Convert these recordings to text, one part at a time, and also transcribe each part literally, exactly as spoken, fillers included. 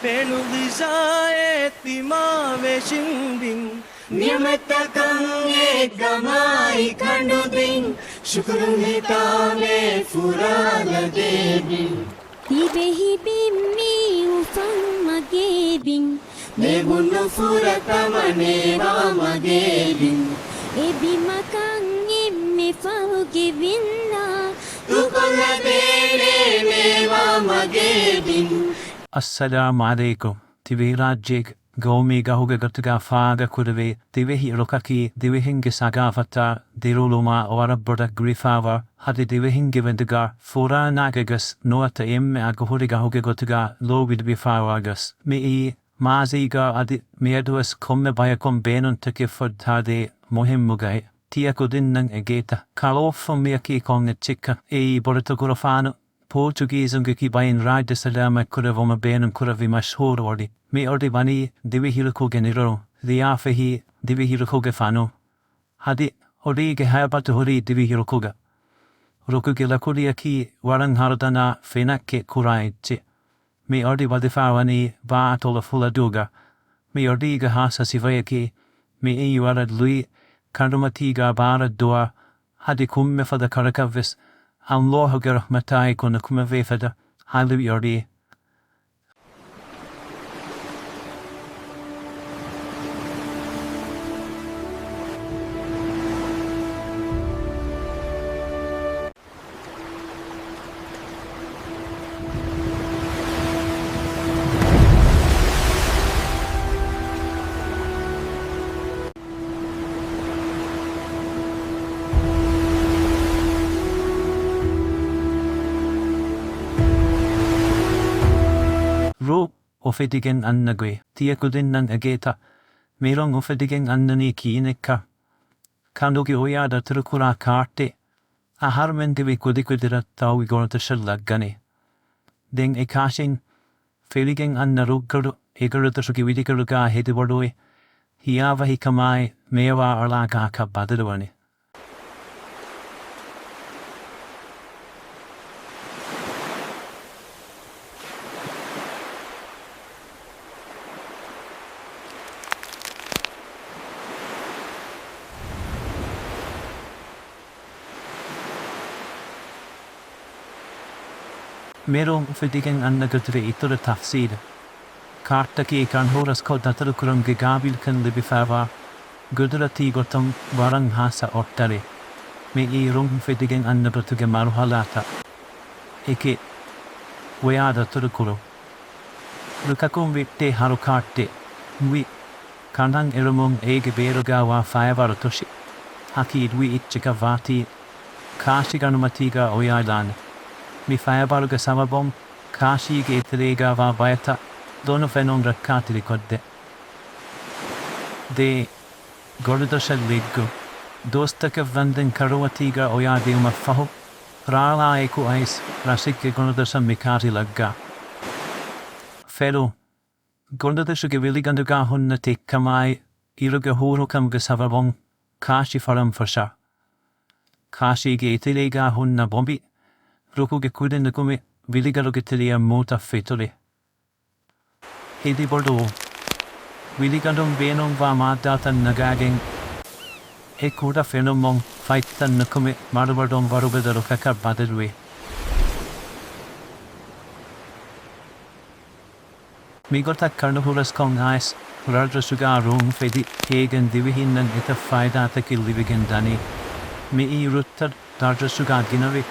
ފެނު ވިޒާއެއް ތިމާ ވެށިން ދިން. ނިޢުމަތްތަކަށް އެއްގަމާއި ކަނޑު ދިން. ޝުކުރު ހިތާމެ ފުރާލަދޭ ބިން. ދިވެހި ބިން މީ އުފަން މަގޭ ބިން. ނޭވުނު ފުރަތަމަ ނޭވާ މަގޭ ބިން. އެ ބިމަކަށް އެންމެ ފަހުގެ ވިންނާ. ދޫކޮށްލަދޭނެ ނޭވާ މަގޭ ބިން. އައްސަލާމް ޢަލައިކުމް. ދިވެހިރާއްޖޭގެ ގައުމީ ގަހުގެ ގޮތުގަ ފާގަކުރެވޭ ދިވެހި ރުކަކީ ދިވެހިންގެ ސަގާފަތާ ދިރިއުޅުމާ ވަރަށް ބޮޑަށް ގުޅިފާވާ، އަދި ދިވެހިންގެ މެދުގަ ފުރާނާގެ ގަސް ނުވަތަ އެންމެ އަގުހުރި ގަހުގެ ގޮތުގަ ލޯބި ލިބިފާވާ ގަސް. މިއީ މާޒީގަ އަދި މިއަދުވެސް ކޮންމެ ބަޔަކުން ބޭނުންތަކެއް ފައްދާދޭ މުހިއްމު ގަހެއް. ތިޔަ ކުދިންނަށް އެނގޭތަ؟ ކަޅުއޮށްފުން މިޔަކީ ކޮން އެއްޗެއްކަން؟ އެއީ ބޮޑެތި ގުރުފާނު ޕޯޗުގީޒުންގެ ކިބައިން ރާއްޖެ ސަލާމަތްކުރެއްވުމަށް ބޭނުންކުރެއްވި މަޝްހޫރު އޮޑި. މި އޮޑި ވަނީ ދިވެހިރުކުގެ ނިރުނު، ލިޔާފަތި ދިވެހިރުކުގެ ފަނު. އަދި އޮޑީގެ ހައިބަތު ހުރީ ދިވެހިރުކުގަ. ރުކުގެ ލަކުޑިއަކީ ވަރަށް ހަރުދަނާ ފެނަކެއް ކުރާ އެއްޗެއް. މި އޮޑި ވަދެފާވަނީ ބާ އަތޮޅު ފުލަދޫގަ. މި އޮޑީގެ ހާއްސަ ސިފަޔަކީ މިއީ ވަރަށް ލުއި ކަނޑުމަތީގަ ބާރަށް ދުވާ އަދި ކޮންމެ ފަދަ ކަރަކަށްވެސް އައްލާހުގެ ރަޙްމަތާއެކު ނުކުމެވޭ ފަދަ ހަލުވި އޮޑިއެއް. ރުއް އުފެދިގެން އަންނަ ގޮތް. ތިޔަ ކުދިންނަށް އެނގޭތަ؟ މިރުން އުފެދިގެން އަންނަނީ ކިހިނެއްކަން؟ ކަނޑުގެ އޮޔާ ދަތުރުކުރާ ކާއްޓެއް. އަހަރުމެން ދިވެހި ކުދިކުދި ރަށްތައުގެ ގޮނޑުދޮށަށް ލައްގަނީ. ދެން އެ ކާށިން ފެޅިގެން އަންނަ ރުއްގަޑު އެ ގޮނޑުދޮށުގެ ވިލިގަނޑުގަ ހެދިވޮޑުވެ، ހިޔާވަހިކަމާއި މޭވާ އަޅާ ގަހަކަށް ބަދަލުވަނީ. މިރުން އުފެދިގެން އަންނަ ގޮތުގެ އިތުރު ތަފްސީލު. ކާއްޓަކީ ކަނޑުހުރަސްކޮށް ދަތުރުކުރުމުގެ ގާބިލްކަން ލިބިފައިވާ ގުދުރަތީ ގޮތުން ވަރަށް ހާއްސަ އޮށްޓަރެއް. މިއީ ރުން އުފެދިގެން އަންނަ ގޮތުގެ މަރުހަލާތައް. އެކެއް، އޮޔާ ދަތުރުކުރުން. ރުކަކުން ވެއްޓޭ ހަރު ކާއްޓެއް. ވި ކަނޑަށް އެޅުމުން އޭގެ ބޭރުގަ ވާ ފަޔަވަރު ތޮށި ހަކީ ވި އެއްޗަކަށް ވާތީ، ކާށި ގަނޑުމަތީގަ އޮޔާލާނެ. މި ފަޔަވަރުގެ ސަބަބުން ކާށީގެ އެތެރޭގަ ވާ ބަޔަތައް ލޮނު ފެނުން ރައްކާތެރިކޮށްދޭ. ދޭ ގޮނޑުދޮށަށް ލެއްގު. ދުވަސްތަކެއް ވަންދެން ކަނޑުމަތީގަ އޮޔާ ދިއުމަށްފަހު، ރާޅާއެކު އައިސް ރަށެއްގެ ގޮނޑުދޮށަށް މި ކާށި ލައްގާ. ފެޅު. ގޮނޑުދޮށުގެ ވިލިގަނޑުގަ ހުންނަ ތެއްކަމާއި، އިރުގެ ހޫރުކަމުގެ ސަބަބުން ކާށި ފަޅަން ފަށާ. ކާށީގެ އެތެރޭގަ ހުންނަ ބޮނބި، ރުކުގެ ކުދިން ނުކުމެ، ވިލިގަނޑުގެ ތެރެއަށް މޫތައް ފެތުރޭ. ހެދިބޮޑުވުން. ވިލިގަނޑުން ބޭނުންވާ މާއްދާތައް ނަގާގެން، އެ ކުޑަ ފެނުމުން ފަތްތައް ނުކުމެ، މަޑުމަޑުން ވަރުގަދަ ރުކަކަށް ބަދަލުވޭ. މިގޮތަށް ކަނޑު ހުރަސްކޮށް އައިސް، ރަށްރަށުގަ ރުއް އުފެދި، އޭގެން ދިވެހިންނަށް އެތައް ފައިދާތަކެއް ލިބިގެން ދަނީ. މިއީ ރުއްތައް ރަށްރަށުގަ ގިނަވެ،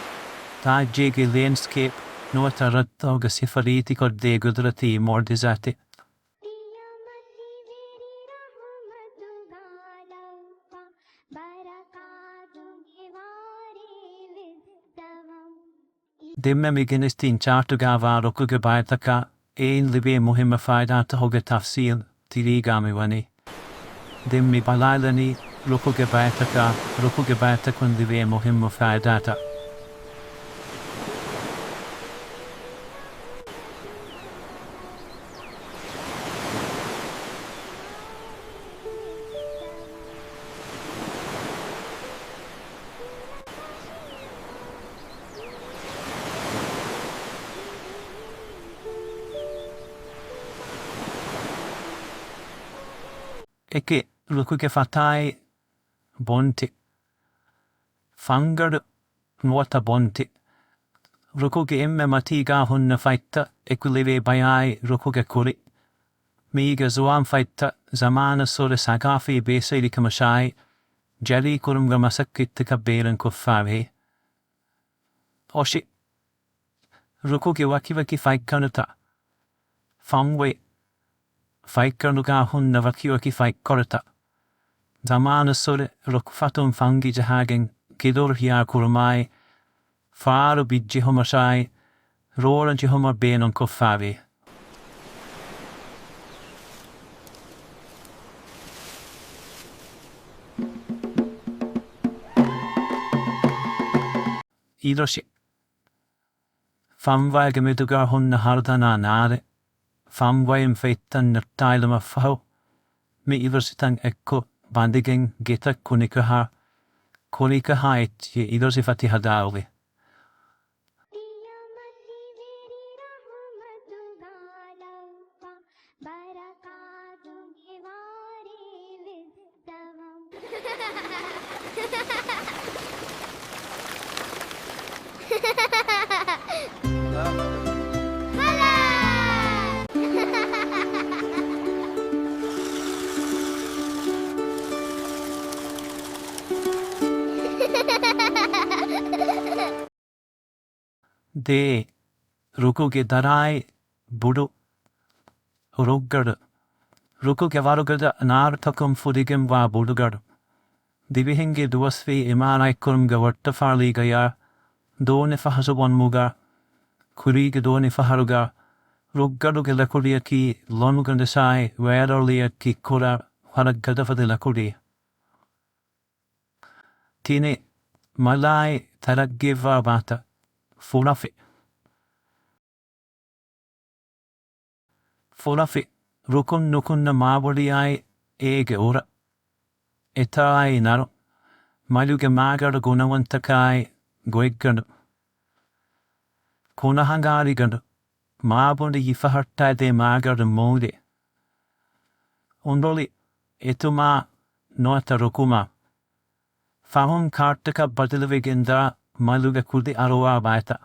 ރާއްޖޭގެ ލޭންޑްސްކޭޕް ނުވަތަ ރަށްތައުގެ ސިފަ ރީތިކޮށްދޭ ގުދުރަތީ މުޢުޖިޒާތެއް. ދެންމެ މި ގެނެސްދިން ޗާޓުގަ ވާ ރުކުގެ ބައިތަކާ އެއިން ލިބޭ މުހިއްމު ފައިދާތަކުގެ ތަފްސީލް ތިރީގަ މިވަނީ. ދެން މި ބަލާލަނީ ރުކުގެ ބައިތަކާ، ރުކުގެ ބައިތަކުން ލިބޭ މުހިއްމު ފައިދާތައް. އެކެއް ރުކުގެ ފަތާއި ބޮންޓި. ފަންގަޑު ނުވަތަ ބޮންޓި. ރުކުގެ އެންމެ މަތީގާ ހުންނަ ފަތްތައް އެކުލެވޭ ބަޔާއި ރުކުގެ ކުރި. މީގެ ޒުވާން ފަތްތައް ޒަމާނަށް ސުރެ ސަގާފީ ބޭސްވެރިކަމަށާއި ޖަރީކުރުމުގެ މަސައްކަތްތަކަށް ބޭނުންކޮށްފައިވޭ. އޮށި. ރުކުގެ ވަކިވަކި ފަތްގަނޑުތައް. ފަންވައި. ފަތްގަނޑުގާ ހުންނަ ވަކިވަކި ފަތްކޮޅުތައް. ޒަމާނުއްސުރެ ރުކުފަތުން ފަންގި ޖަހާގެން ކިލޯރު ހިޔާ ކުރުމާއި، ފާރު ބިއްޖެހުމަށާއި، ރޯޅަ ޖެހުމަށް ބޭނުންކޮށްފައިވޭ. އިރޮށި. ފަންވައިގެ މެދުގާ ހުންނަ ހަރުދަނާ ނާރެއް، ފަންވައިން ފަތްތައް ނައްޓާލުމަށްފަހު، މި އިރޮށިތައް އެއްކޮށް ބަނދެގެން ގެތައް ކުނިކަހާ، ކުނިކަހާ އެއްޗިހި އިރޮށި ފަތި ހަދާ އުޅޭ. ބަރަކާތުގެ ވާރޭ ވެއްދަވަމު. ދޭ، ރުކުގެ ދަރާއި ބުޑު. ރުއްގަޑު. ރުކުގެ ވަރުގަދަ ނާރުތަކުން ފުރިގެންވާ ބުޑުގަޑު. ދިވެހިންގެ ދުވަސްވީ އިމާރާތްކުރުމުގެ ވައްޓަފާޅީގަޔާ ދޯނި ފަހަރު ވަންމުގަ، ކުރީގެ ދޯނި ފަހަރުގަ، ރުއްގަޑުގެ ލަކުޑިއަކީ ލޮނުގަނޑަށާއި ވައިރަޅިއަކީ ކުރަ ވަރަށް ގަދަފަދަ ލަކުޑި. ތިނެއް، މަލާއި ތަރައްގީވާ ބާތައް. ފުޅަފި. ފުޅަފި، ރުކުން ނުކުންނަ މާބޮޑިއާއި އޭގެ އުރަ. އެތާއި ނަރު. މަލުގެ މާގަނޑު ގުނަވަންތަކާއި ގޮތްގަނޑު. ކުނަހަނގާލިގަނޑު. މާބޮޑި ހިފަހައްޓާދޭ މާގަނޑު މޫލި. އުނޑޮޅި، އެތުމާ ނުވަތަ ރުކުމާ. ފަހުން ކާޓްތަކަށް ބަދަލުވެގެންދާ މަލުގެ ކުދި އަރުވާ ބާތައް.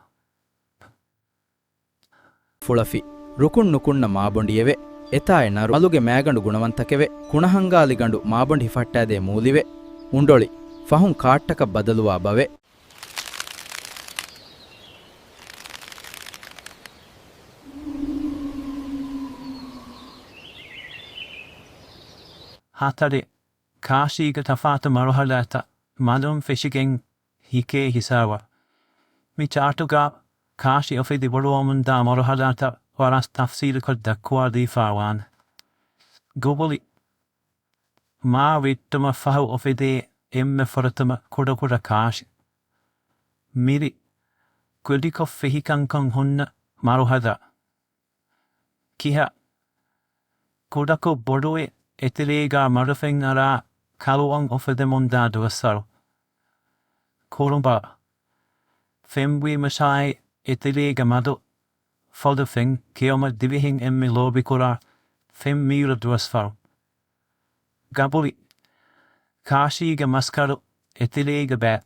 ފުޅަފި، ރުކުން ނުކުންނަ މާބޮނޑިއެވެ. އެތާއެ ނަރު. މަލުގެ މާގަނޑު ގުނަވަންތަކެވެ. ކުނަހަނގާލިގަނޑު މާބޮނޑި ހިފައްޓާދޭ މޫލިވެ. އުނޑޮޅި، ފަހުން ކާޓްތަކަށް ބަދަލުވާ ބަވެ. ހަތަރެއް، ކާށީގެ ތަފާތު މަރުހަލާތައް މަލުން ފެށިގެން ހިކޭ ހިސާބަށް. މި ޗާޓުގަ ކާށި އުފެދި ބޮޑުވަމުންދާ މަރުހަލާތައް ވަރަށް ތަފްސީލުކޮށް ދައްކުވާދީފާވާނެ. ގުބުލި، މާ ވެއްޓުމަށް ފަހު އުފެދޭ އެންމެ ފުރަތަމަ ކުޑަކުޑަ ކާށި. މިރި، ކުދިކޮށް ފެހިކަންކަން ހުންނަ މަރުހަލާ. ކިހަ، ކުޑަކޮށް ބޮޑުވެ އެތެރޭގާ މަޑުފެން އަރާ ކަލުވަން އުފެދެމުންދާ ދުވަސްވަރު. ކުރުނބާ، ފެންވީމަށާއި އެތެރޭގެ މަދު ފޮދު ފެން ކެއުމަށް ދިވެހިން އެންމެ ލޯބިކުރާ ފެން މީރު ދުވަސްވަރު. ގަބުރި، ކާށީގެ މަސްކަރު އެތެރޭގެ ބައި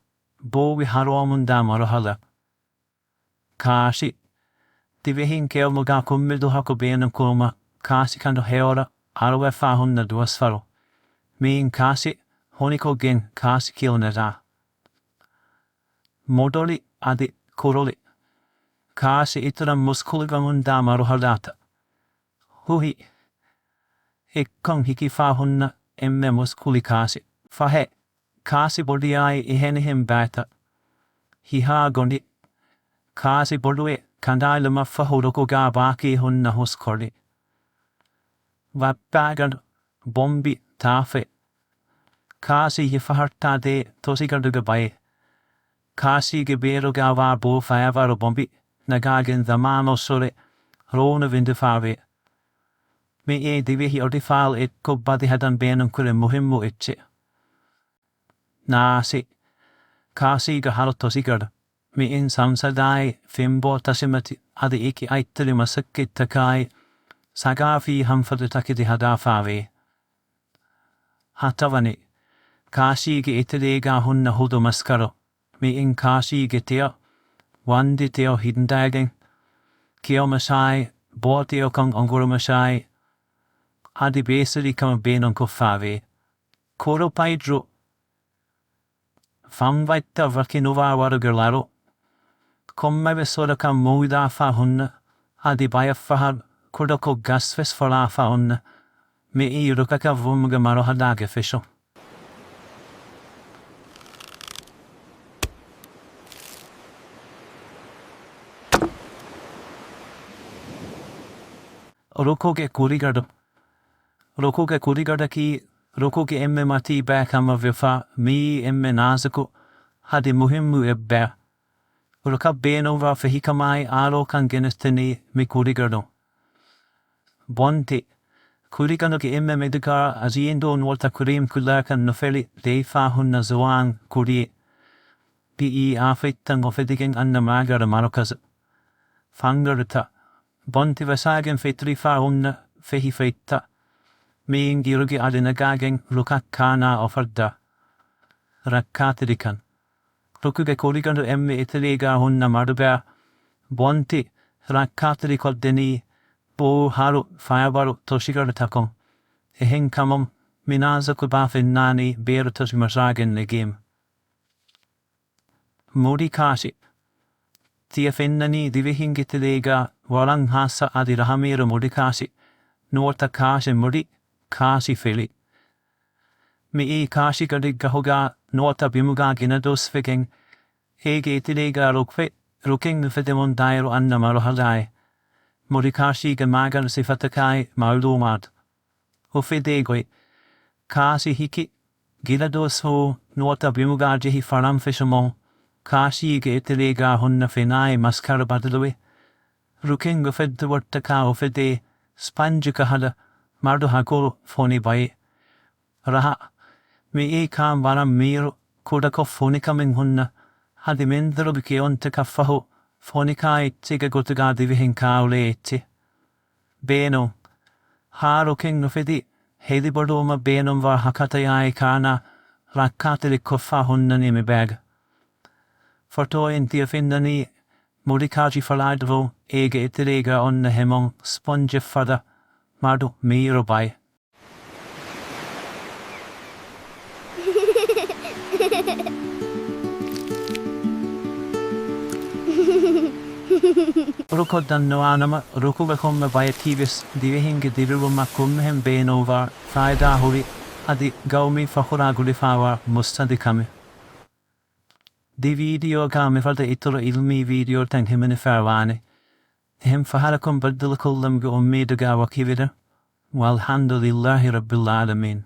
ބޯވި ހަރުވަމުންދާ މަރުހަލާ. ކާށި، ދިވެހިން ކެއުމުގާ ކޮންމެ ދުވަހަކު ބޭނުންކުރުމަށް ކާށިކަނޑު ހެޔޮވަރަށް އަރުވެފާ ހުންނަ ދުވަސްވަރު. މިއިން ކާށި ހޮނިކޮށްގެން ކާށި ކިޔުނެރާ. މޮޑޮޅި އަދި ކުރޮޅި. ކާށި އިތުރަށް މުސްކުޅިވަމުންދާ މަރުހަލާތައް. ހުހި. އެއްކޮން ހިކިފާ ހުންނަ އެންމެ މުސްކުޅި ކާށި. ފަހެ، ކާށި ބޮޑިއާއި އެހެނިހެން ބާތައް. ހިހާ ގޮނޑި. ކާށި ބޮޑުވެ ކަނޑާލުމަށްފަހު ރުކުގާ ބާކީ ހުންނަ ހުސްކޮޅި. ވައްޕާގަނޑު، ބޮމްބި، ތާފެ. ކާށި ހިފަހައްޓާދޭ ތޮށިގަނޑުގެ ބައެއް. ކާށީގެ ބޭރުގާވާ ބޯ ފަޔަވަރު ބޮމްބި ނަގާގެން ޒަމާނުއްސުރެ ރޯނު ވިނދިފާވޭ. މިއީ ދިވެހި އޮޑިފާޅު އެއްކޮށް ބަދި ހަދަން ބޭނުންކުރި މުހިއްމު އެއްޗެއް. ނާސި، ކާށީގެ ހަރު ތޮށިގަނޑު. މިއިން ސަންސަދާއި، ފެންބޯ ތަށިމަތި އަދި އެކި އަތްތެރި މަސައްކަތްތަކާއި، ސަގާފީ ހަންފަދަ ތަކެތި ހަދާފާވޭ. ހަތަވަނީ، ކާށީގެ އެތެރޭގާ ހުންނަ ހުދު މަސްކަރު. މިއިން ކާށީގެ ތެޔޮ، ވަންދި ތެޔޮ ހިންދާގެން، ކިޔަވުމަށާއި، ބޯ ތެޔޮކަން އޮނގުރުމަށާއި، އަދި ބޭސްވެރިކަމަށް ބޭނުންކޮށްފާވޭ. ކުރު ޕައިޑްރު، ފަންވައްތަ ވަކި ނުވާ ވަރުގެ ޅަރު، ކޮންމެވެސް ވަރަކަށް މޫދާފާ ހުންނަ، އަދި ބަޔަށްފަހަރު ކުޑަކޮށް ގަސްވެސް ފޮޅާފާ ހުންނަ، މިއީ ރުކަކަށް ވުމުގެ މަރުހަލާގެ ފެށުން. ރުކުގެ ކުރިގަޑު. ރުކުގެ ކުރިގަޑަކީ ރުކުގެ އެންމެ މަތީ ބައި ކަމަށް ވެފަ، މިއީ އެންމެ ނާޒުކު އަދި މުހިއްމު އެއްބައި. ރުކަށް ބޭނުންވާ ފެހިކަމާއި އާރޯކަން ގެނެސްދެނީ މި ކުރިގަޑުން. ބޮންތި. ކުރިގަނޑުގެ އެންމެ މެދުގާ އަޒީންދޫ ނުވަތަ ކުރީމް ކުލާކަށް ނުފެޅި ލެއިފާ ހުންނަ ޒުވާން ކުރިއެއް. މިއީ އާފަތްތައް އުފެދިގެން އަންނަ މާގަރަ މަރުކަޒު. ފަންގަރުތައް. ބޮންތި ވަށާގެން ފެތުރިފާ ހުންނަ ފެހި ފަތްތައް. މިއިން އިރުގެ އަލި ނަގާގެން ރުކަށް ކާނާ އުފައްދާ. ރައްކާތެރިކަން. ރުކުގެ ކުރިގަނޑު އެންމެ އެތެރޭގާ ހުންނަ މަޑުބައި ބޮންތި ރައްކާތެރިކޮށްދެނީ ބޯ، ހަރު، ފަޔަވަރު، ތޮށިގަނޑުތަކުން. އެހެންކަމުން މި ނާޒުކު ބާ ފެންނާނީ ބޭރު ތޮށި މަށާގެން ނެގީމަ. މުޑި ކާށި. ތިޔަ ފެންނަނީ ދިވެހިންގެ ތެރޭގާ ވަރަށް ހާއްސަ އަދި ރަހަމޭރު މުޑި ކާށި. ނުވަތަ ކާށި މުޑި، ކާށި ފެޅި. މިއީ ކާށިގަޑިގަހުގާ ނުވަތަ ބިމުގާ ގިނަ ދުވަސްވެގެން، އޭގެ އެތެރޭގާ ރުކްފެ، ރުކެއް ނުފެދެމުން ދާއިރު އަންނަ މަރުހަލާއެއް. މުޑި ކާށީގެ މާގަނޑު ސިފަތަކާއި މައުލޫމާތު. އުފެދޭ ގޮތް. ކާށި ހިކި، ގިނަ ދުވަސް ހޫ ނުވަތަ ބިމުގާ ޖެހި ފަޅަން ފެށުމުން، ކާށީގެ އެތެރޭގާ ހުންނަ ފެނާއި މަސްކަރު ބަދަލުވެ، ރުކެއް އުފެއްދުވަށްޓަކާ އުފެދޭ ސްޕަންޖު ކަހަލަ މަޑު ހަކުރު ފޮނި ބައެއް. ރަހަ. މިއީ ކާން ވަރަށް މީރު ކުޑަކޮށް ފޮނިކަމެއް ހުންނަ، އަދި މެންދުރުގެ ކެއުންތަކަށްފަހު ފޮނިކާ އެއްޗެއްގެ ގޮތުގާ ދިވެހިން ކާއުޅޭ އެއްޗެއް. ބޭނުން. ހާ ރުކެއް ނުފެދި ހެދިބޮޑުވުމަށް ބޭނުންވާ ހަކަތަޔާއި ކާނާ ރައްކާތެރިކޮށްފާ ހުންނަނީ މި ބައިގަ. ފޮޓޯއިން ތިޔަ ފެންނަނީ މުޑި ކާށި ފަޅާއިދުވުން އޭގެ އެތެރޭގަ އޮންނަ ހެމުން ސްޕޮންޖެއް ފަދަ މަޑު މީރު ބައެއް. ރުކޮށް ދަންނަވާނަމަ، ރުކުގަ ކޮންމެ ބަޔަކީވެސް ދިވެހިންގެ ދިރިއުޅުމަށް ކޮންމެހެން ބޭނުންވާ ފައިދާ ހުރި އަދި ގައުމީ ފަޚުރާ ގުޅިފާވާ މުއްސަނދި ކަމެއް. ދި ވީޑިއޯގަ މިފަދަ އިތުރު އިލްމީ ވީޑިއޯތައް ހިމެނިފައިވާނެ. އެހެން ފަހަރަކުން ބައްދަލުކޮށްލުމުގެ އުއްމީދުގަ ވަކިވެލަން. ވަލްޙަމްދުލިއްލާހި ރައްބިލް ޢާލަމީން.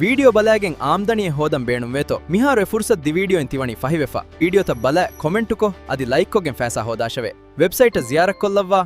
ވީޑިއޯ ބަލައިގެން އާމްދަނީއެއް ހޯދަން ބޭނުންވޭތޯ؟ މިހާރު އެ ފުރުސަތު ދި ވީޑިއޯއިން ތިވަނީ ފަހިވެފަ. ވީޑިއޯތައް ބަލައި، ކޮމެންޓުކޮށް، އަދި ލައިކްކޮށްގެން ފައިސާ ހޯދާށެވެ. ވެބްސައިޓަށް ޒިޔާރަތްކޮށްލައްވާ.